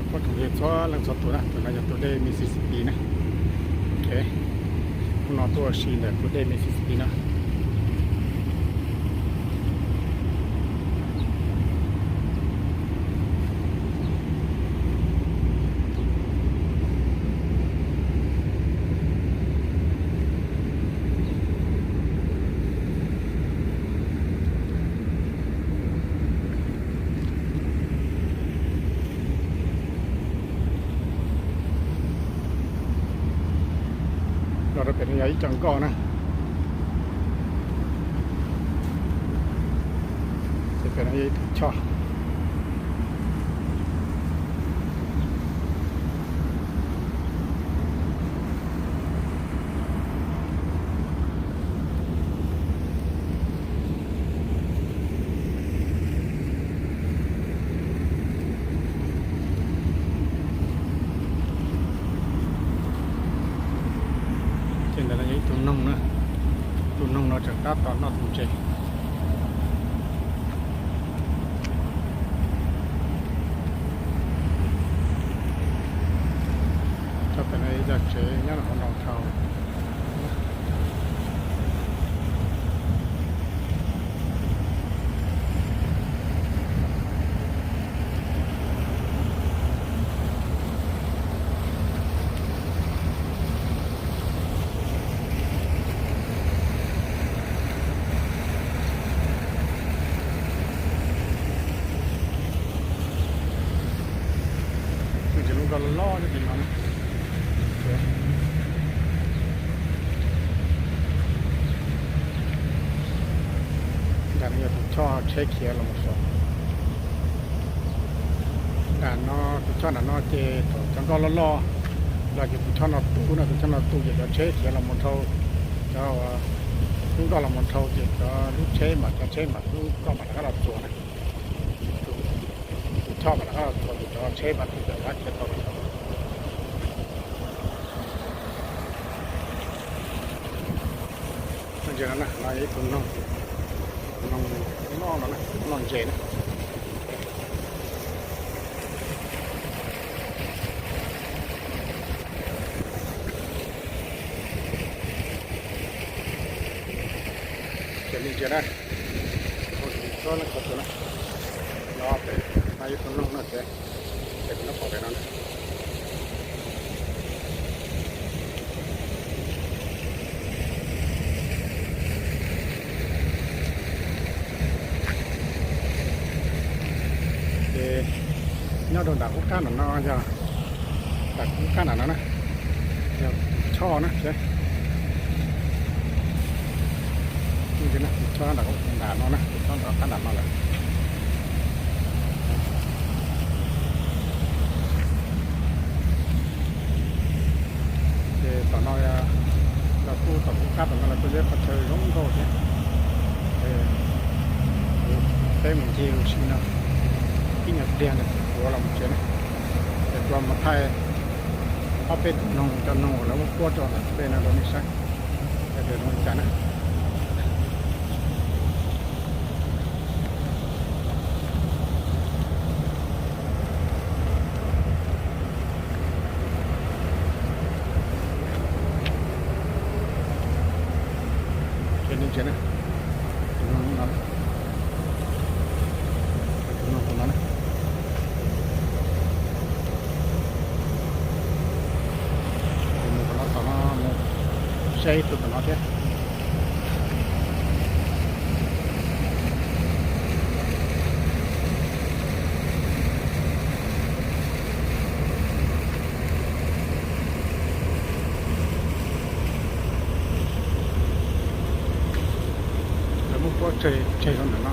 Phooj ywg txhua leej txhua tus na, tus no yog tus dej Mississippi na. Ok, hnub no tuaj ua si ntawm tus dej Mississippi no. Los rau pem no yog ib co nkoj na. Ces pem no yog ib tug choj. Ces ntawm no yog ib tug noog na, tus noog no tseem tab tom noj tus ntses. Txog pem no yog tsev nyob rau hauv downtown. Tseem lub nkoj loj loj nyob tim no. Nram no yog tus choj tsheb khiav los mus saud. Nram no tus choj nram no ces thaum cov nkoj loj loj los ces tus choj no tu no, tus choj no tu ces cov tsheb khiav los mus dhau, cov lub nkoj los mus dhau ces cov lub tsheb mam, cov tsheb mam, lub nkoj mam rov qab los txuas na. Tus choj mam rov qab los txuas ces cov tsheb mam tu cov vab khiav tau. Ntses no na, no yog ib tug noog, noog noj no na, noj ntses na. Ces li ntses na, txhua leej txhua tus na, no pem no yog ib tug noog no ces, ces kuv nyob pom pem no na. Ces nyob rau nram qub qab nram no yog, nram qub qab nram no na, yog tus choj na. Tus choj nram, nram no na, tus choj nram qab nram no lawm. Ces tom no, los kuj tom qub qab tom no los kuj yog qhov chaw zoo nkauj thiab. Ces kuv peb mus ncig ua si no ib nyuag pliag ntawd kuv los mus tsev na. Ces kuv mus thaij ob peb tus noog, cov noog uas lawv muab puab rau ntawm tus dej no rau nej saib, seb zoo li cas na. Ces li ntses na, tus noog no, tus noog tus no na. Ces mus tom no, tom no mus saib ib tug tom no thiab. Lawv muab puab tseg, tseg rau ntawm no.